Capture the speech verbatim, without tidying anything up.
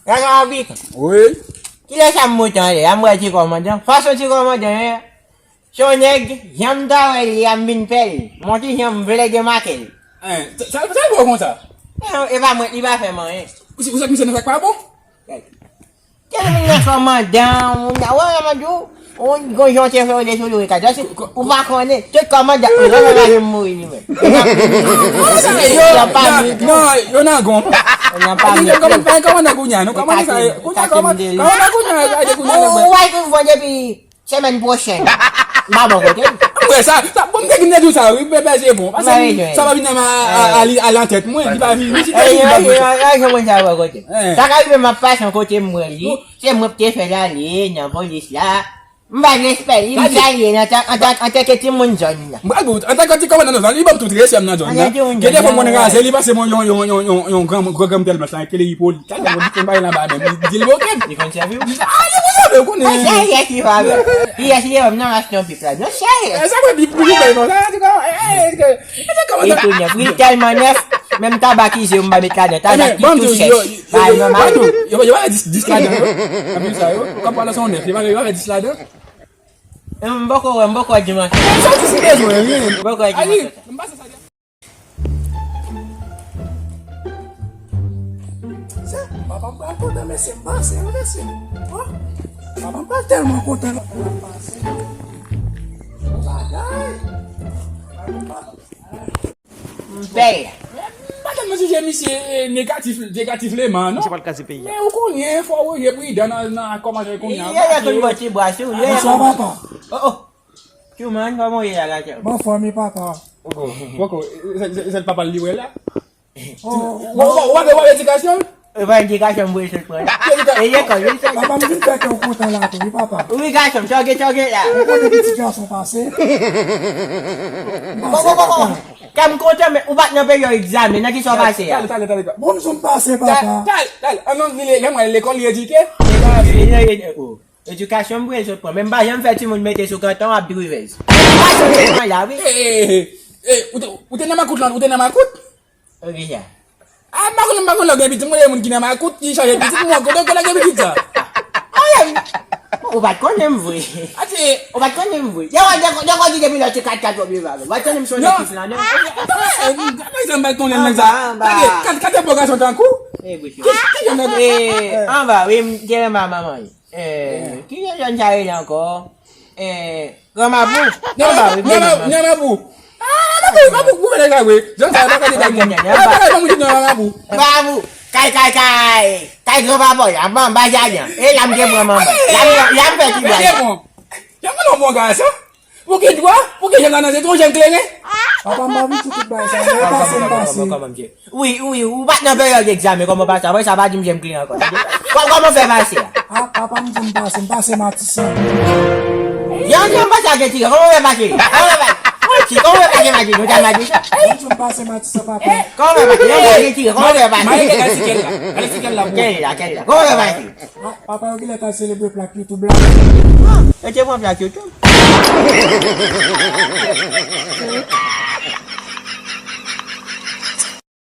Kaka Abikan. Wi. Kilè sa m moute anlè a, m wè ti kòmandan. Fason ti kòmandan ye, se yon nèg, jan m ta wè l ye a, m vin pè l. M wè ki jan m vle demake l. Hein, sa, sa, sa l fè w konsa? E, e pa mwen, li pa fè m anyen. Ou se, ou se misye nan sa k pa bon? Kèl moun nan kòmandan, moun nan, wè, mwen di w, ou gon jan w te fè w de sou Louis Kajò, si ou pa konnen, tout kòmandan, ou nan raje m mouri li menm. Yo nan pami tou. Non, yo nan gon. Yo nan pami tou. Kòmandan, kòmandan kounye a, non, kòmandan sa, kounye a, kòmandan kounye a, gade kounye a. Ou wè tout bon depi semèn pwochèn. M pa bò kote l. Mwen sa, sa, bon, m te gen di w sa, wi, bebe, se bon. Paske sa pa vin nan a, a, a, a lantèt mwen, li pa vin, li pa vin nan bò kote. Sa ka rive m ap pase yon kote m wè li, se mwen ki te fè l ale nan polis la. M bay respè li, m salye l antan, antan, antanke timoun zòn nan. Mwen, bon, antanke ti kòmandan nan zòn, li ban m tout respè m nan zòn nan. Gen de fwa mwen raze, li pase mwen yon, yon, yon, yon, yon gran, gran, gran tèl blanch la, ke li Ipolit. Talè mwen di m bay la ba menm, li di l oke. Li konn sèvi w? Ah, li konn sèvi w, konnen. Mwen serye ki pa vre. Li esi yo m nan mas non pip la. Non serye. E sa mwen di pou li bay non. Sa di kon, e, e, e, e, e, e, tèlman nèf, menm tabak ize yo m pa met ladan. Tabak ki tou sèch. Ba nòmal. Yo, yo, yo pa dis, dis ladan, yo. Anpil sa, yo. Kòm pale son nèf, yo pa, yo pa dis ladan. M poko wè, m poko wè dimansyon. Sa ti si bezwen, wi. M poko wè dimansyon. Sa, papa m pral kontan, mesye, m pase, wi, mesye. Oh, papa m pral tèlman kontan. Bagay. M pè. M pa tèlman sijè misye, eh, negatif, negatif leman, non. Misye pral kraze peyi a. Men ou konnen, fò ou je pridan nan, nan kòmantè kounye a. Ye, ye, konn bò ti bwa sou, ye. Bonswa, papa. Oh, oh. Truman, kòman w ye a la, Truman? Bon, fanmi papa. Poko, poko. Se, se, se papa l li wè la? Oh, w, w, w ap, w ap edikasyon l? E pa edikasyon m voye sot pran. E lekòl, wi, sa. Papa, m vin fè kè w kontan la tou, wi, papa. Wi, gason m, sa w gen, sa w gen la? Ou konnen pitit gason pase. Bon, bon, bon, bon. Kè m kontan, men ou pa t nan peryòd egzamen, nan kisa w pase a? Talè, talè, talè, talè. Bon, m sot pase, papa. Talè, talè, talè. An non, li, lè mwen lekòl, li edike? Li edike, oh. Edikasyon m voye sot pran. Men m pa janm fè timoun mete sou kanton ap drivèz. M pa janm fè la, wi. Eh, eh, eh, eh, ou te, ou te nan makout lan, ou te nan makout? Wi, sa. Ah, m pa konn, m pa konn lè w gen pitit, m konnen moun ki nan makout, ki chaje pitit, mwen konnen kote gen pitit sa. Ou pa t konnen m vre. Ou pa t konnen m vre. Depi lè ti kat kat w ap viv avè m. Ou pa t konnen m se yon nèg ki flannen. Anba, anba. Gade, kat, kat epòk gason tankou. Ki, ki jan nèg. Anba, wi, m te renmen manman. Eh, ki jan jèn sa rele ankò? Eh, Granmabou. Granmabou, Granmabou. Ah, Granmabou, Granmabou, goumen nèg la vre. Jan sa, pa gade bagay. Bagay pa moun ki nan Granmabou. Granmabou. Kay, kay, kay. Kay Granpapa la, ban, ba jaden. E la m te pran manman. La m, la m fè ti bagay. Jan mwen non bon gason. Pou ki dwa? Pou ki jan nan se twò jan kleren? Papa, m pa vin di tout bagay sa, men pase m pase. Wi, wi, ou pa t nan peryòd egzamen, kòman pase? Apre sa, pa di m jan m kleren ankò. Kò-, kòman w fè pase a? Ah, papa, m di m pase, m pase Matisan. Yon jan m pase ak yon ti, kòman w fè pase? Kòman w fè pase? Yon ti, kòman w fè pase Matisan? Yon jan m pase Matisan, papa. Kòman w fè pase? Yon jan m pase, kòman w fè pase? Gade sikèl la, gade sikèl la pou ou. Kèl la, kèl la. Kòman w fè pase? Ah, papa, yo genlè t al selebre plak YouTube la. Ah, yo te pran plak YouTube?